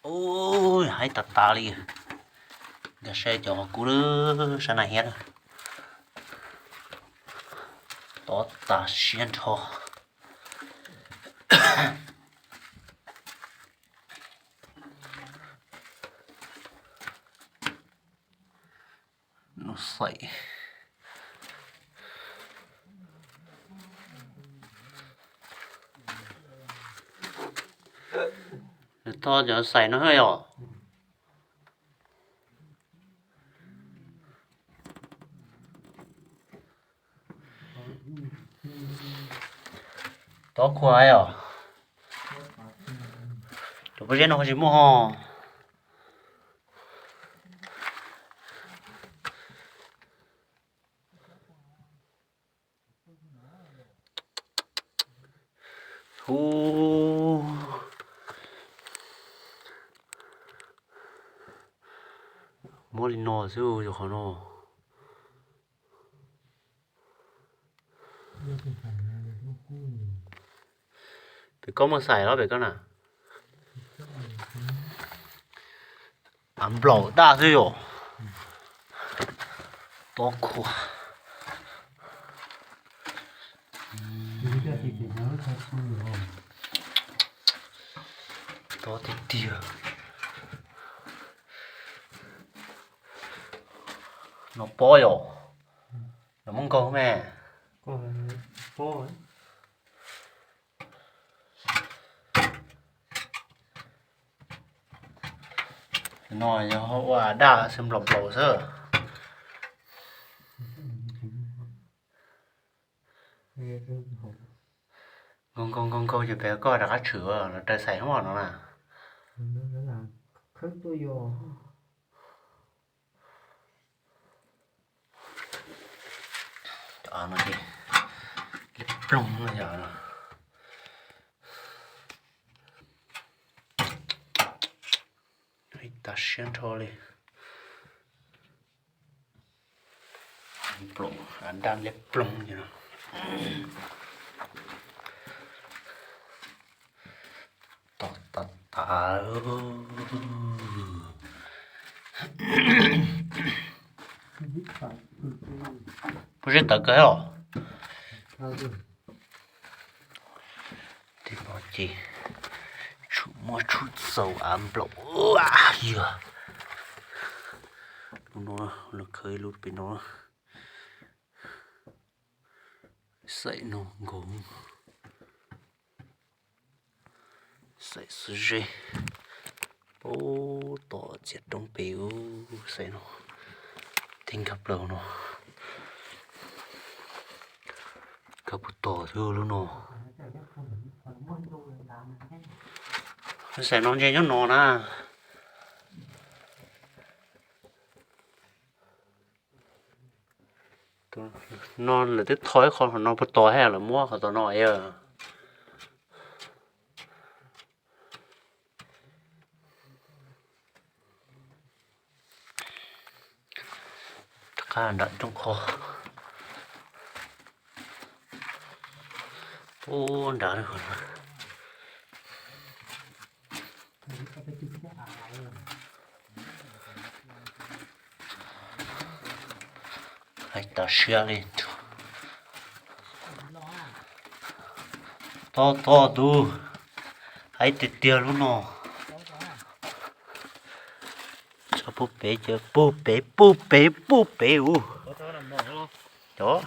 Ub, haib tas tas li. Nkag saib cov kuv lub sab na hiab na. Tod tas siab nrho. Nws xaim. Nws tho cov xaim no yom. Tod khuav yom. Cov pob zeb no ho tsis muaj ho. Hu, muab li no xwb yog qhov no. Pem koj muaj xaim los pem koj na? Av nplaum daj xwb yom. Tod khuav. Tod tiag tiag. No pob yom. No muab nkaug me. No yog ua daj xwb, nplaum nplaum xwb. Nkaug nkaug nkaug nkaug ces pem koj rov qab tshwm los raws xaim hnub no na. Cov no ces liab ploog no yog. Ib tas siab nrho li. Ploom, av daj liab ploog li no. Tom tas tas. Pob zeb tawv kawg os. Tej no ces tshum muaj tshum txaus av nplaum yog. Lub no los khawb lub pem no. Xaim no nkaus. Xaim xwb ze. Pub tom txiav roob pem xaim no. Tej nkag plaws no. Nkag puag tom xwb lub no. Xaim no ntse nyob no na. No lawv twb tho ib qho no puag tod thiab lawv muab qhov tom no. Rov qab nram rooj qho. Ub, nrad. Haib tas siab li. Tod tod tus, haib tiag tiag lub no. Tso puag pem ces puag pem puag pem puag pem ub. Cov